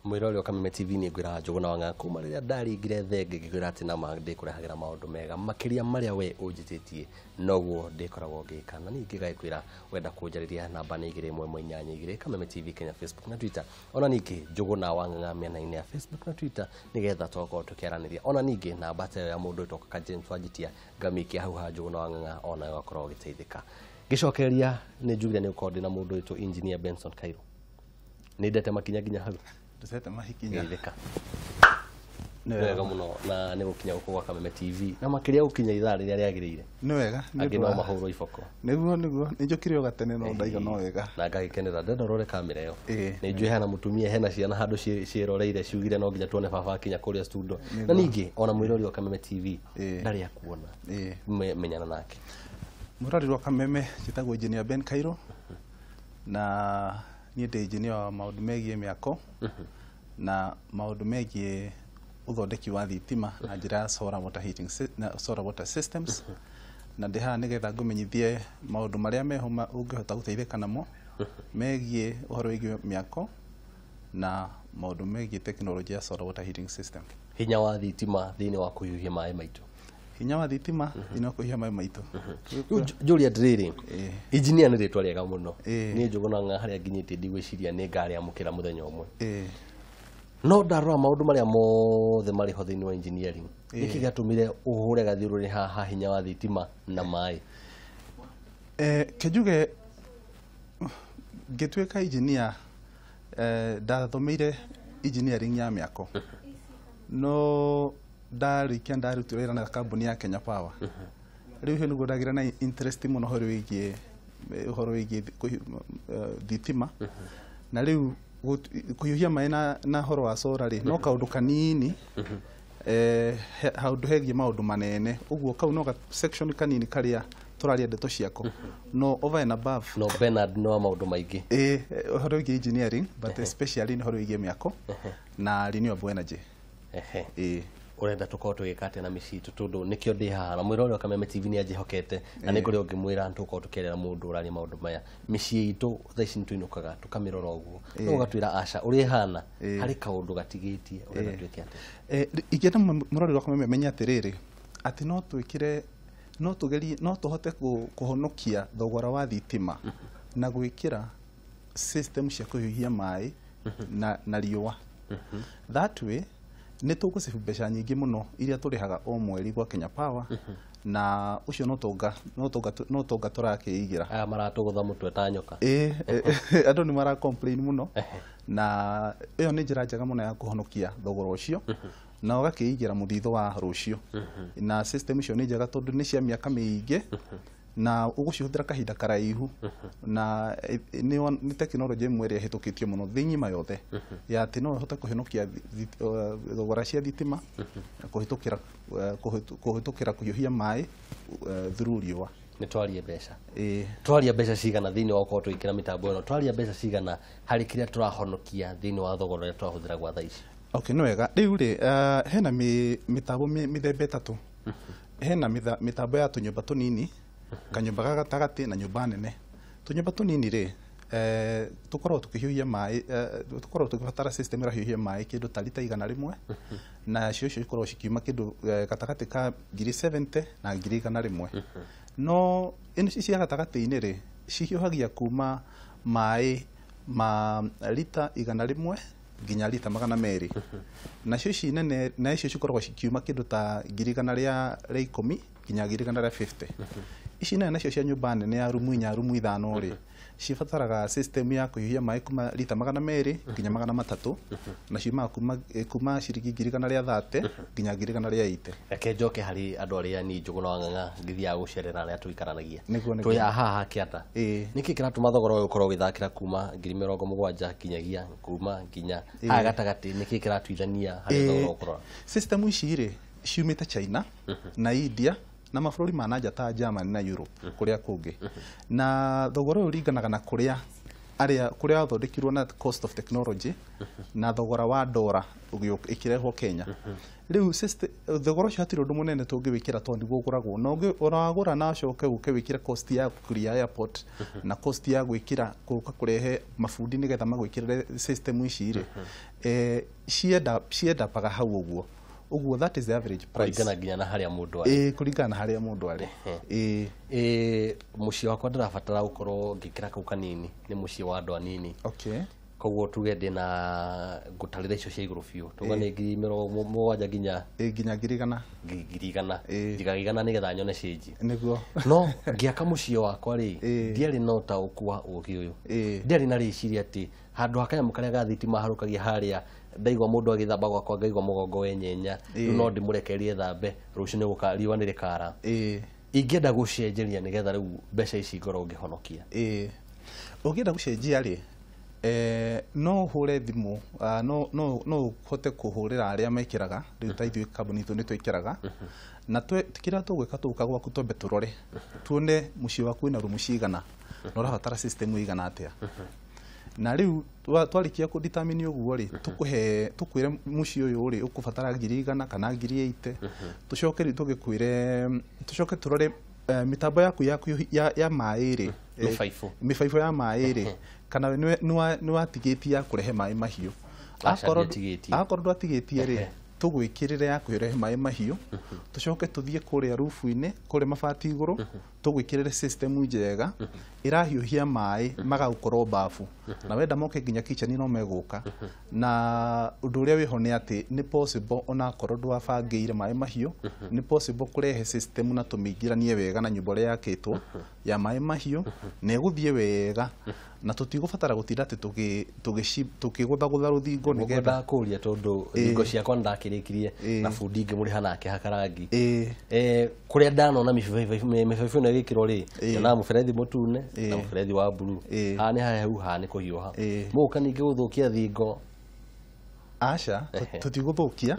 Mwĩrore wa Kameme TV nĩ ngwĩra Njũgũna wa Ng'ang'a kuma rĩrĩa ndaringire thenge ngĩkwĩra atĩ nama ndĩkũrehagĩra maũndũ mega makĩria marĩa we ũnjĩtĩtie noguo ndĩkoragwo ngĩka. Na ningĩ ngagĩkwĩra wenda kũnjarĩria namba nĩ 21182 Kameme TV Kenya Facebook na Twitter, ona ningĩ Njũgũna wa Ng'ang'a mĩena-inĩ ya Facebook na Twitter nĩgetha tũgakorwo tũkĩaranĩria. Ona ningĩ namba ta ĩyo ya mũndũ wĩtwo Kaka James Wanjitia ngamĩikia hau ha Njũgũna wa Ng'ang'a ona ũgakorwo ũgĩteithĩka. Ngĩcokereria nĩ njugire nĩ ũkorwo ndĩna mũndũ wĩtwo Engineer Benson Kairo. Nĩ ndete makinya nginya hau. Ndũcete mahikinya. Geithĩka. Nĩ wega mũno na nĩ gũkinya gũkũ gwa Kameme TV na makĩria gũkinya ithaa rĩrĩa rĩagĩrĩire. Nĩ wega. Angĩ no mahũrwo iboko. Nĩguo nĩguo nĩ njũkire o gatene no ndaiga no wega. Na ngagĩkenera ndenda ũrore kamera ĩyo. Nĩ njũĩ hena mũtumia hena ciana handũ ciĩroreire ciugire no nginya tuone baba akinya kũrĩa studio. Na ningĩ ona mwĩrori wa Kameme TV ndarĩ akuona. Menyana nake. Mwĩrori wa Kameme njĩtagwo Engineer Ben Kairo na niĩ ndĩ engineer wa maũndũ megiĩ mĩako na maũndũ megiĩ ũthondeki wa thitima na njĩra ya solar water heating na solar water systems. Na ndĩ haha nĩgetha ngũmenyithie maũndũ marĩa meho ũngĩhota gũteithĩka namo megiĩ ũhoro wĩgiĩ mĩako na maũndũ megiĩ tekinoronjĩ ya solar water heating system. Hinya wa thitima thĩinĩ wa kũhiũhia maĩ maitũ. Hinya wa thitima thĩinĩ wa kũhiũhia maĩ maitũ. Njũria atĩrĩrĩ, engineer nĩ rĩtwa rĩega mũno. Niĩ Njũgũna Ng'ang'a harĩa nginyĩtie ndigwĩciria nĩ ngarĩamũkĩra mũthenya ũmwe. No ndarora maũndũ marĩa mothe marĩ ho thĩinĩ wa engineering, nĩkĩ gĩatũmire ũhũre gathiũrũrĩ haha hinya wa thitima na maĩ? Kĩnjuge ngĩtuĩka engineer, ndathomeire engineering ya mĩako. No ndarĩkia ndarutire wĩra na kambuni ya Kenya Power. Rĩu ũcio nĩguo ndagĩra na interest mũno ũhoro wĩgiĩ thitima. Na rĩu kũhiũhia maĩ na ũhoro wa solar rĩ, no kaũndũ kanini, handũ hegiĩ maũndũ manene. Ũguo kau no section kanini karĩa tũraria ndeto ciako. No over and above. No Bernard no maũndũ maingĩ. Ũhoro wĩgiĩ engineering, but especially nĩ ũhoro wĩgiĩ mĩako na renewable energy. Ũrenda tũkorwo tũgĩka atĩa na mĩciĩ itũ tondũ nĩkĩo ndĩ haha na mwĩrori wa Kameme TV nĩ anjĩhokete na nĩ kũrĩ ũngĩmwĩra tũkorwo tũkĩarĩra mũndũ ũraria maũndũ maya. Mĩciĩ itũ thaa ici nĩtũinũkaga tũkamĩrora ũguo. No ũgatwĩra aca ũrĩa ĩhana harĩ kaũndũ gatigĩtie ũrenda twĩke atĩa? Ingĩenda mũrori wa Kameme amenye atĩrĩrĩ, atĩ no twĩkĩre, no tũgerie, no tũhote kũhonokia thogora wa thitima na gwĩkĩra system cia kũhiũhia maĩ na riũa. That way nĩ tũgũcĩbu mbeca nyingĩ mũno iria tũrĩhaga o mweri gwa Kenya Power, na ũcio no tonga tũrakĩigĩra. Aya maratũgũtha mũtwe ta nyoka. Andũ nĩ mara complain mũno, na ĩyo nĩ njĩra njega mũno ya kũhonokia thogora ũcio na ũgakĩigĩra mũthithũ wa rũciũ. Na system icio nĩ njega tondũ nĩ cia mĩaka mĩingĩ na ũgũcihũthĩra kahinda karaihu, na nĩ tekinoronjĩ ĩmwe ĩrĩa ĩhĩtũkĩtio mũno thĩ ng'ima yothe ya atĩ no ĩhote kũhonokia thogora cia thitima kũhĩtũkĩra kũhiũhia maĩ through riũa. Nĩ twarie mbeca. Twaria mbeca cigana thĩinĩ wa gũkorwo tũgĩkĩra mĩtambo ĩno, twaria mbeca cigana harĩ kĩrĩa tũrahonokia thĩinĩ wa thogora ũrĩa tũrahũthĩra gwa thaa ici? Okay, nĩ wega. Rĩu rĩ, hena mĩtambo mĩthemba ĩtatũ. Hena mĩtambo ya tũnyũmba tũnini, kanyũmba ga gatagatĩ na nyũmba nene. Tũnyũmba tũnini rĩ, tũkoragwo tũkĩhiũhia maĩ, tũkoragwo tũkĩbatara system ĩrahiũhia maĩ kĩndũ ta lita 100, na cio icio ikoragwo cikiuma kĩndũ gatagatĩ ka ngiri 70 na ngiri 100. No ĩno cia gatagatĩ-inĩ rĩ, cihiũhagia kuma maĩ ma lita 100 nginya lita 200. Nacio ici nene, na icio cikoragwo cikiuma kĩndũ ta ngiri igana rĩa ikũmi nginya ngiri igana rĩa 50. Ici nene nacio cia nyũmba nene ya rumu 4, rumu 5 rĩ, cibataraga system ya kũhiũhia maĩ kuma lita 200 nginya 300, na ciumaga kuma ciringi ngiri igana rĩa 30 nginya ngiri igana rĩa 80. Reke njoke harĩ andũ arĩa niĩ Njũgũna wa Ng'ang'a ngĩthiaga gũcerera arĩa tũikaranagia. Nĩguo, nĩguo. Twĩ haha kĩanda. Nĩkĩ kĩratũma thogora ũyũ ũkorwo ũgĩthakĩra kuma ngiri mĩrongo mũgwanja nginyagia kuma nginya haha gatagatĩ? Nĩkĩ kĩratuithania harĩ thogora ũkũrora? System ici rĩ, ciumĩte China na India na mabũrũri ma nanja ta Germany na Europe kũrĩa kũngĩ. Na thogora ũyũ ũringanaga na kũrĩa arĩa kũrĩa wathondekirwo na cost of technology na thogora wa ndora ĩkĩrehwo Kenya. Rĩu thogora ũcio hatirĩ ũndũ mũnene tũngĩwĩkĩra tondũ nĩguo ũgũragwo na ũragũra na ũcoke ũke wĩkĩre cost ya kũria airport na cost ya gwĩkĩra gũka kũrehe mabundi nĩgetha magwĩkĩrĩre system ici rĩ, ciendapaga hau ũguo. Ũguo that is the average price. Kũringana nginya na harĩa mũndũ arĩ. Ĩĩ, kũringana na harĩa mũndũ arĩ. Ĩĩ. Mũciĩ wakwa ndĩrabatara gũkorwo ngĩkĩra kau kanini, nĩ mũciĩ wa andũ anini. Okay. Koguo tuge ndĩna ngũtarĩra icio cia igũrũ biũ, tuga nĩ 70,000 nginya Ĩĩ, nginya 100,000. 100,000. Njigaga 100 nĩgetha nyone cĩnji. Nĩguo. No ngĩaka mũciĩ wakwa rĩ, ndiarĩ na ũtaũku wa ũgĩ ũyũ. Ndiarĩ na rĩciria atĩ handũ ha kanyamũ karĩa ga thitima harũkagia harĩa, ndaigua mũndũ agĩthamba gwakwa ngaigua mũgongo wenyenya, rĩu no ndĩmũrekererie thambe, rũciũ nĩgũka riũa nĩrĩkara. Ingĩenda gũcenjeria nĩgetha rĩu mbeca ici ngorwo ngĩhonokia. Ũngĩenda gũcenjia rĩ, no ũhũre thimũ, no ũhote kũhũrĩra arĩa mekĩraga, rĩu ta ithuĩ kambuni itũ nĩ twĩkĩraga, na kĩrĩa tũgwĩka tũgũka gwaku twambe tũrore, tuone mũciĩ waku wĩna rumu cigana, na ũrabatara system ĩigana atĩa. Na rĩu twarĩkia kũ determine ũguo rĩ, tũkwĩre mũciĩ ũyũ rĩ ũkũbatara 100,000 kana 80,000, tũcoke rĩu tũgĩkwĩre, tũcoke tũrore mĩtambo yaku ya maĩ rĩ, Mĩbaibũ. Mĩbaibũ ya maĩ rĩ, kana nĩ watigĩtie ya kũrehe maĩ mahiũ. Aca, ndiatigĩtie. Akorwo ndwatigĩtie rĩ, tũgwĩkĩrĩre ya kũrehe maĩ mahiũ, tũcoke tũthiĩ kũrĩa rubu-inĩ, kũrĩa mabati igũrũ, tũgwĩkĩrĩre system njega ĩrahiũhia maĩ magagũkorwo bafu, na wenda moke nginya kitchen no megũka. Na ũndũ ũrĩa wĩho nĩ atĩ nĩ possible onakorwo ndwabangĩire maĩ mahiũ, nĩ possible kũrehe system na tũmĩingĩranie wega na nyũmba ĩrĩa yakĩtwo ya maĩ mahiũ, na ĩgũthiĩ wega, na tũtigũbatara gũtinda atĩ tũkĩgũthagũtha rũthingo nĩgetha Ngwendaga kũria tondũ thingo ciakwa nĩndakĩrĩkirie na bundi ngĩmũrĩha nake haka rangi. Kũrĩa ndanona mĩbaibũ ĩno ĩgĩkĩrwo rĩ, nyonaga mũberethi mũtune na mũberethi wa blue. Haha nĩ hahehu, haha nĩ kũhiũha. Mũgũka ningĩ gũthũkia thingo? Aca, tũtigũthũkia,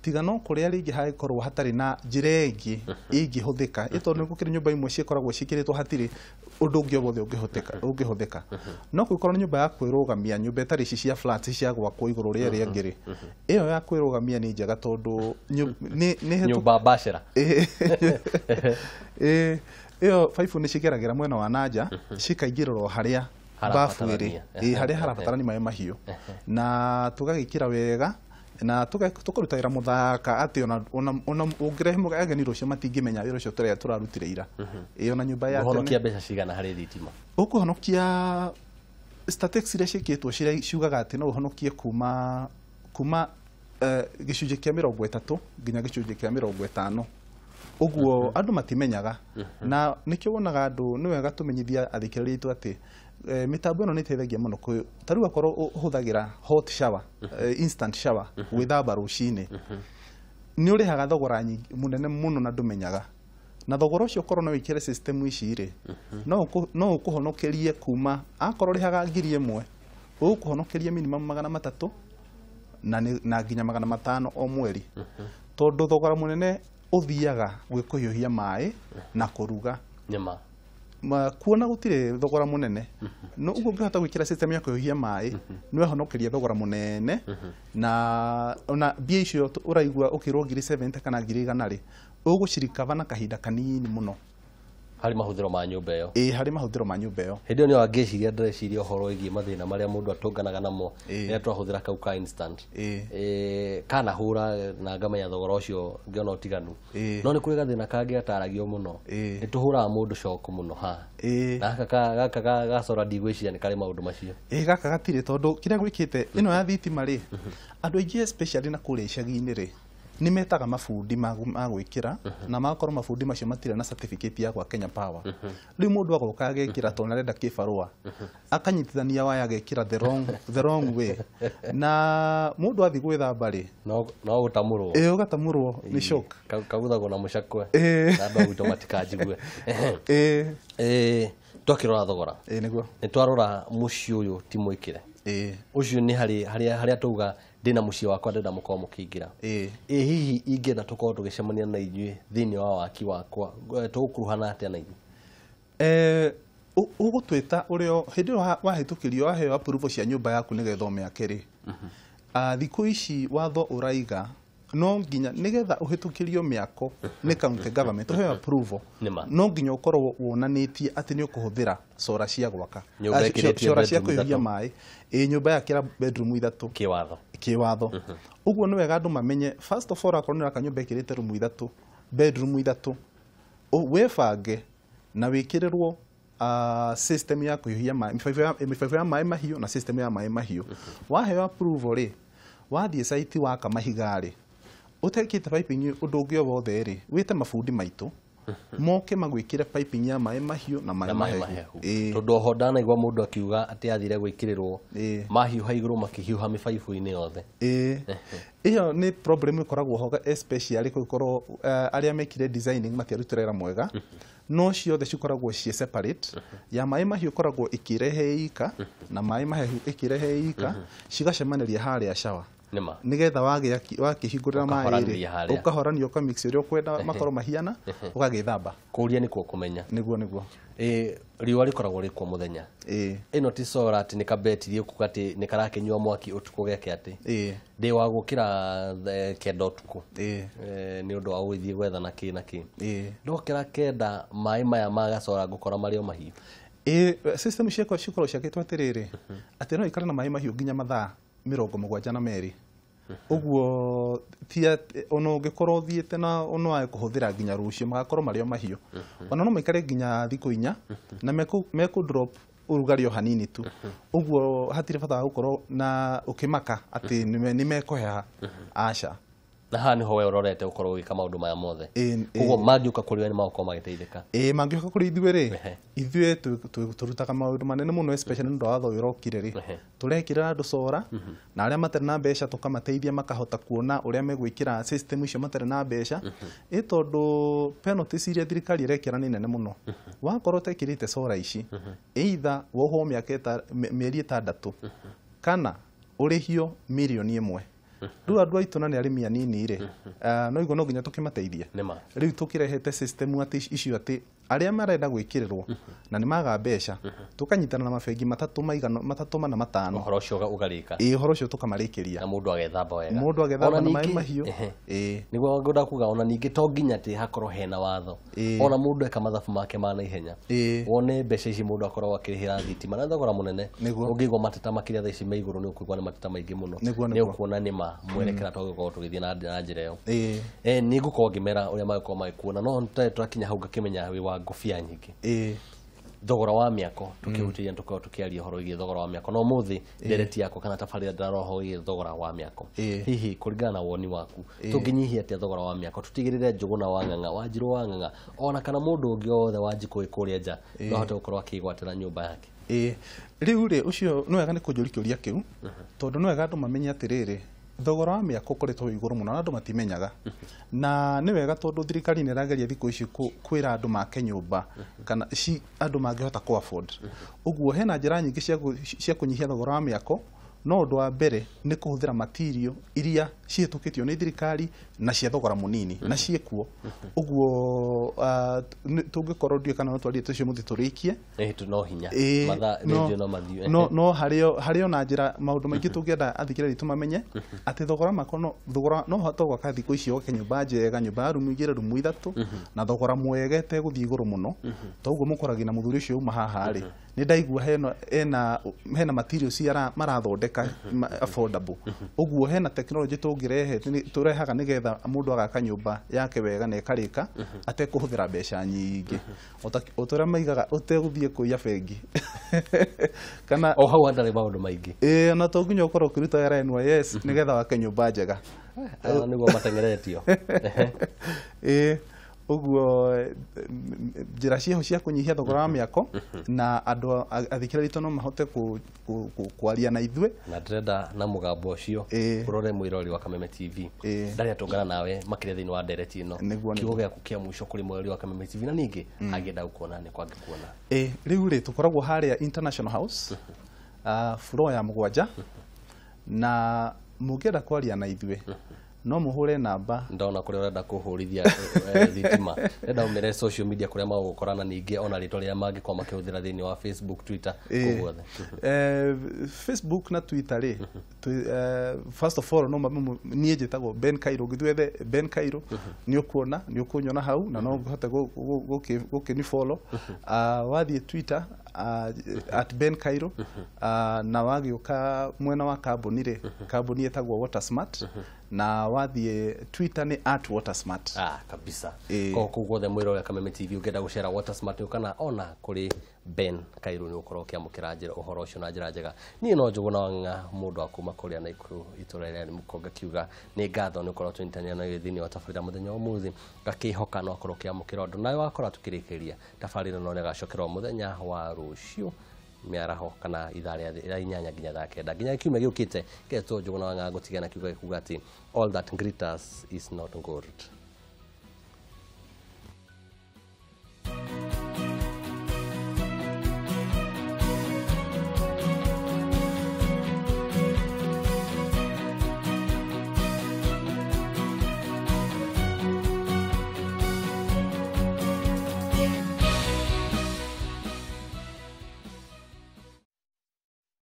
tiga no kũrĩa rĩngĩ hangĩkorwo hatarĩ na njĩra ĩngĩ ĩngĩhũthĩka, ĩ tondũ nĩ gũkĩrĩ nyũmba imwe cikoragwo ciĩkĩrĩtwo hatirĩ ũndũ ũngĩ o wothe ũngĩhũthĩka. No kũngĩkorwo nĩ nyũmba ya kwĩrũgamia, nyũmba ĩtarĩ ici cia flats cia gwakwo igũrũ rĩa ĩrĩa ĩngĩ rĩ, ĩyo ya kwĩrũgamia nĩ njega tondũ nĩ Nyũmba bachelor. Ĩyo baibũ nĩ cigeragĩra mwena wa nanja cikaingĩrĩra o harĩa bafu ĩrĩ. Harabatarania. Harĩa harabatarania maĩ mahiũ, na tũgagĩkĩra wega na tũkaruta wĩra mũthaka atĩ ona ũngĩrehe ageni rũciũ matingĩmenya wĩra ũcio tũrĩa tũrarutire ira. Ona nyũmba ya tene. Ũhonokia mbeca cigana harĩ thitima? Ũkũhonokia, statistics iria ciĩkĩtwo ciugaga atĩ no ũhonokie kuma gĩcunjĩ kĩa 30 nginya gĩcunjĩ kĩa 50. Ũguo andũ matimenyaga, na nĩkĩo wonaga andũ nĩ wega tũmenyithia athikĩrĩria aitũ atĩ mĩtambo ĩno nĩ ĩteithagia mũno. Ta rĩu akorwo ũhũthagĩra hot shower, instant shower gwĩthamba rũcinĩ, nĩ ũrĩhaga thogora mũnene mũno na ndũmenyaga, na thogora ũcio ũkorwo no wĩkĩre system ici rĩ, no ũkũhonokerie kuma akorwo ũrĩhaga 1,000, ũgũkũhonokeria minimum 300 na nginya 500 o mweri, tondũ thogora mũnene ũthiaga gwĩ kũhiũhia maĩ na kũruga. Nyama. Kuona gũtirĩ thogora mũnene, no ũguo ũngĩhota gwĩkĩra system ya kũhiũhia maĩ, nĩ wehonokeria thogora mũnene, na ona mbia icio ũraigua ũkĩrwo 70,000 kana 100,000 rĩ, ũgũcirikaba na kahinda kanini mũno. Harĩ mahũthĩro ma nyũmba ĩyo. Ĩĩ, harĩ mahũthĩro ma nyũmba ĩyo. Hĩndĩ ĩyo nĩyo ngĩciria, ndĩreciria ũhoro wĩgiĩ mathĩna marĩa mũndũ atũnganaga namo rĩrĩa twahũthĩra kau ka instant. Kanahũra na ngamenya thogora ũcio ngĩona ũtiganu. No nĩ kũrĩ gathĩna kangĩ gataragio mũno. Nĩ tũhũraga mũndũ coko mũno haha. Na gaka ga solar ndigwĩciria nĩ karĩ maũndũ macio. Ĩĩ, gaka gatirĩ, tondũ kĩrĩa gwĩkĩte ĩno ya thitima rĩ, andũ aingĩ especially na kũrĩa icagi-inĩ rĩ, nĩ metaga mabundi ma gwĩkĩra, na magakorwo mabundi macio matirĩ na certificate ya gwa Kenya Power. Rĩu mũndũ agoka agekĩra tondũ arenda kĩbarũa, akanyitithania waya agekĩra the wrong way, na mũndũ athiĩ gwĩthamba rĩ, No gũtamũrwo. Ĩĩ, ũgatamũrwo nĩ shock. Kaguthagwo na mũcakwe. Na andũ a gwitũ matikanjigue. Twakĩrora thogora, Ĩĩ, nĩguo. Nĩ twarora mũciĩ ũyũ ti mwĩkĩre. Ũcio nĩ harĩa tauga ndĩna mũciĩ wakwa ndĩrenda mũkorwo mũkĩingĩra. Ĩ hihi ingĩenda tũkorwo tũgĩcemania na inyuĩ thĩinĩ wa waki wakwa, tũgũkuruhana atĩa na inyuĩ? Ũgũtwĩta ũrĩa hĩndĩ ĩyo wahĩtũkĩrio waheo approval cia nyũmba yaku nĩgetha ũmĩake rĩ, thikũ ici watho ũraiga no nginya nĩgetha ũhĩtũkĩrio mĩako nĩ county government ũheo approval, no nginya ũkorwo wonanĩtie atĩ nĩ ũkũhũthĩra cora cia gwaka, cora cia kũhiũhia maĩ, ĩ nyũmba yakĩra bedroom ithatũ kĩwatho. Ũguo nĩ wega andũ mamenye first of all akorwo nĩ ũraka nyũmba ĩkĩrĩte rumu ithatũ, bedroom ithatũ, wĩbange na wĩkĩrĩrwo system ya kũhiũhia maĩ, mĩbaibũ ya maĩ mahiũ na system ya maĩ mahiũ. Waheo approval rĩ, wathiĩ site waka mahiga rĩ, ũtekĩte piping ũndũ ũngĩ o wothe rĩ, wĩte mabundi maitũ moke magwĩkĩre piping ya maĩ mahiũ na maĩ mahehu. Tondũ oho ndanaigua mũndũ akiuga atĩ athire gwĩkĩrĩrwo mahiũha igũrũ makĩhiũha mĩbaibũ-inĩ yothe. Ĩyo nĩ problem ĩkoragwo ho especially kũngĩkorwo arĩa mekire designing matiarutire wĩra mwega, no ciothe cikoragwo ciĩ separate. Ya maĩ mahiũ ĩkoragwo ĩkĩrehe ika na maĩ mahehu ĩkĩrehe ika, cigacemanĩria harĩa shower nigetha wakĩhingũrĩra maĩ rĩ, ũkahorania ũkamix ũrĩa ũkwenda makorwo mahiana, ũgagĩthamba. Kũria nĩkuo kũmenya. Nĩguo nĩguo. Riũa rĩkoragwo rĩkuo mũthenya. Ĩno ti solar atĩ nĩ kabetiri ũkuga atĩ nĩ karakĩnyua mwaki ũtukũ geke atĩ. Ndĩ wa gũkĩra 9 ũtukũ nĩ ũndũ wa gũgĩthiĩ gwetha na kĩ na kĩ. Ndokĩra 9 maĩ maya ma gacora ngũkora marĩ o mahiũ. System ciakwa cikoragwo ciakĩtwo atĩrĩrĩ, atĩ no ikare na maĩ mahiũ nginya mathaa 72. Ũguo ona ũngĩkorwo ũthiĩte na ona wae kũhũthĩra nginya rũciũ magakorwo marĩ o mahiũ. Ona no maikare nginya thikũ 4 na mekũ drop ũrugarĩ o hanini tu. Ũguo hatirĩ bata wa gũkorwo na ũkĩmaka atĩ nĩ mekũheha. Aca. Na haha nĩho we ũrorete ũkorwo ũgĩka maũndũ maya mothe. Ũguo mangĩũka kũrĩ we nĩ magũkorwo magĩteithĩka. Mangĩũka kũrĩ ithuĩ rĩ, ithuĩ tũrutaga maũndũ manene mũno especially nĩ ũndũ wa watho ũyũ ũrokire rĩ. Tũrekĩrĩra andũ cora na arĩa matarĩ na mbeca tũkamateithia makahota kuona ũrĩa megwĩkĩra system icio matarĩ na mbeca. Ĩ tondũ penalties iria thirikari ĩrekĩra nĩ nene mũno. Wakorwo ũtekĩrĩte cora ici, either wohwo mĩaka mĩeri 6 kana ũrĩhio mirioni 1. Rĩu andũ aitũ na nĩ arĩmi anini rĩ, no iguo no nginya tũkĩmateithie. Rĩu tũkĩrehete system atĩ icio atĩ arĩa marenda gwĩkĩrĩrwo na nĩ maga mbeca, tũkanyitana na mabengi 3 maigana 3 4 5. Ũhoro ũcio ũgarĩka. Ũhoro ũcio tũkamarĩkĩria. Na mũndũ agethamba wega. Mũndũ agethamba na maĩ mahiũ. Nĩguo ngwenda kuga ona ningĩ to nginya atĩ hakorwo hena watho. Ona mũndũ eka mathabu make ma naihenya. Wone mbeca ici mũndũ akoragwo akĩrĩhĩra thitima na thogora mũnene. Ũngĩigua mateta makĩria thaa ici me igũrũ nĩ ũkũigua nĩ mateta maingĩ mũno. Nĩ ũkuona nĩ ma mwerekera twagĩkorwo tũgĩthiĩ na njĩra ĩyo. Nĩ ngũkorwo ngĩmera ũrĩa magĩkorwo magĩkuona no nĩ twakinya hau ngakĩmenya wĩ wa ngobia nyingĩ. Thogora wa mĩako tũkĩhutĩria tũkorwo tũkĩaria ũhoro wĩgiĩ thogora wa mĩako no ũmũthĩ ndereti yakwa kana tabarĩra ndĩrarora ũhoro wĩgiĩ thogora wa mĩako. Hihi kũringana na woni waku tũngĩnyihia atĩa thogora wa mĩako tũtigĩrĩre Njũgũna wa Ng'ang'a, Wanjirũ wa Ng'ang'a ona kana mũndũ ũngĩ o wothe wa Njikũ kũrĩa nja no ahote gũkorwo akĩgwatĩra nyũmba yake? Rĩu rĩ ũcio nĩ wega nĩ kũnjũria kĩũria kĩu tondũ nĩ wega andũ mamenye atĩrĩrĩ, thogora wa mĩako ũkoretwo wĩ igũrũ mũno na andũ matimenyaga. Na nĩ wega tondũ thirikari nĩ ĩrageria thikũ ici kwĩra andũ make nyũmba kana andũ mangĩhota kũ afford. Ũguo hena njĩra nyingĩ cia kũnyihia thogora wa mĩako, no ũndũ wa mbere nĩ kũhũthĩra material iria cihĩtũkĩtio nĩ thirikari na cia thogora mũnini na ciĩkuo. Ũguo tũngĩkorwo ndiũĩ kana no twarie tũcio mũthĩ tũrĩkie. No hinya. No harĩ ona njĩra maũndũ maingĩ tũngĩenda athikĩrĩria aitũ mamenye atĩ thogora mako no thogora no ũhote gwaka thikũ ici wake nyũmba njega, nyũmba ya rumu 2 rumu 3 na thogora mwega ĩtegũthiĩ igũrũ mũno. Toguo mũkoragia na mũthuri ũcio uma haha rĩ, nĩ ndaigua hena materials marathondeka affordable. Ũguo hena technology tũngĩrehe tũrehaga nĩgetha mũndũ agaka nyũmba yake wega na ĩkarĩka atekũhũthĩra mbeca nyingĩ. O ta ũrĩa maigaga ũtegũthiĩ kũiya bengi. Kana o hau hatarĩ maũndũ maingĩ. Ona to nginya ũkorwo ũkĩruta wĩra NYS nĩgetha wake nyũmba njega. Aya nĩguo mateng'eretio. Ũguo njĩra ciĩho cia kũnyihia thogora wa mĩako na andũ athikĩrĩria aitũ no mahote kwaria na ithuĩ. Na ndĩrenda na mũgambo ũcio ũrore mwĩrori wa Kameme TV. Ndarĩ atũngana nawe makĩria thĩinĩ wa ndereti ĩno. Kiugo gĩaku kĩa mũico kũrĩ mwĩrori wa Kameme TV na ningĩ angĩenda gũkuona nĩ kwa angĩkuona. Rĩu rĩ tũkoragwo harĩa International House, floor ya 7, na mũngĩenda kwaria na ithuĩ No mũhũre namba. Ndona kũrĩa ũrenda kũhũrithia thitima, ndenda ũmere social media kũrĩa magũgũkora, na ningĩ ona rĩtwa rĩrĩa mangĩkorwo makĩhũthĩra thĩinĩ wa Facebook, Twitter, kũu guothe. Facebook na Twitter rĩ, first of all no niĩ njĩtagwo Ben Kairo. Ũngĩthiĩ wethe Ben Kairo nĩ ũkuona, nĩ ũkũnyona hau, na no ũhote gũkĩni follow. Wathiĩ Twitter, @BenKairo. Na wagĩũka mwena wa kambuni rĩ, kambuni ĩtagwo Water Smart, na wathiĩ Twitter nĩ @WaterSmart. Ah, kabisa. Ĩĩ. Ko kũu guothe mwĩrore Kameme TV, ũngĩenda gũcera Water Smart kana ona kũrĩ Ben Kairũ, nĩ ũkorwo ũkĩamũkĩra njĩra ũhoro ũcio na njĩra njega. Niĩ no Njũgũna Wang'a, mũndũ wa kuma kũrĩa Naikuru, itũra rĩrĩa nĩ Mũkongo, kiuga nĩ ngatho nĩ ũkorwo tũnyitanĩra na thĩinĩ wa tabarĩra mũthenya wa ũmũthĩ. Ngakĩhoka no akorwo ũkĩamũkĩra ũndũ nawe wakora tũkĩrĩkĩria tabarĩra, no nĩagacokerwo mũthenya wa rũciũ mĩaraho kana ithaa rĩa 8 nginya thaa 9, nginya kiumia gĩũkĩte. Ngetwo Njũgũna Wang'a, ngũtigana kiuga gĩkuga atĩ all that glitters is not gold.